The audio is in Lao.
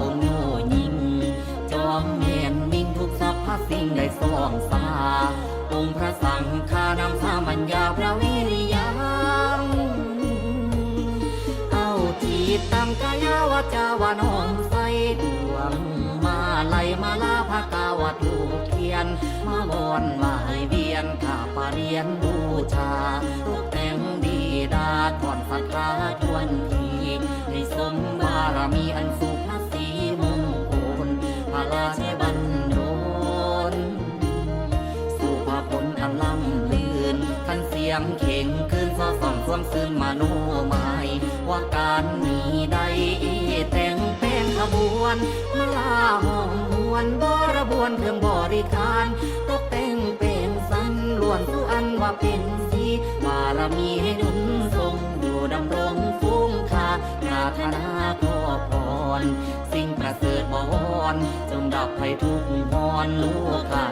ອົງໂງ່ຍິ່ງ ຈອມແມ່ນມິ່ງທຸກສັບພະສິ່ງໄດ້ສ່ອງສາ ອົງພະສັງຄານຳສາມັນຍາພະວິລິຍັງ ເອົາຈິດຕັງກາຍາວາຈາວານ້ອມໃສ່ ດວງມາໄລມາລາພະກາວະທູກທຽນ ມາວອນໄຫວ້ວຽນຂ້າປະລຽນບູຊາ ຕົກແຕ່ງດີດາ ຖອນສັດທາທວນທີ ໃຫ້ສົມບາລະມີອັນສຸພະສີມຸງຄຸນ ພະລາຊະບັນດົນ ສຸພະພົນອັນລ້ຳລື່ນ ຄັນສຽງເຄັ່ງຄືນ ຊໍ່ສ່ອງຊວນຊື່ນມະໂນມາຍ ວ່າການນີ້ໄດ້ແຕ່ງແປງຂະບວນ ມາລາຫ້ອງຮວນບໍລະບວນເຄື່ອງບໍລິການ ຕົກແຕ່ງແປງສັນ ລ້ວນສຸອັນວ່າເປັນສີ ບາລະມີໃຫ້ດຸນຊົງ ຢູ່ດຳລົງຝູງຂ້າ ປາດຖະໜາຂໍພອນ ສິ່ງປະເສີດບໍວອນ ຈົ່ງດັບໄພທຸກຮ້ອນ ໂລກາ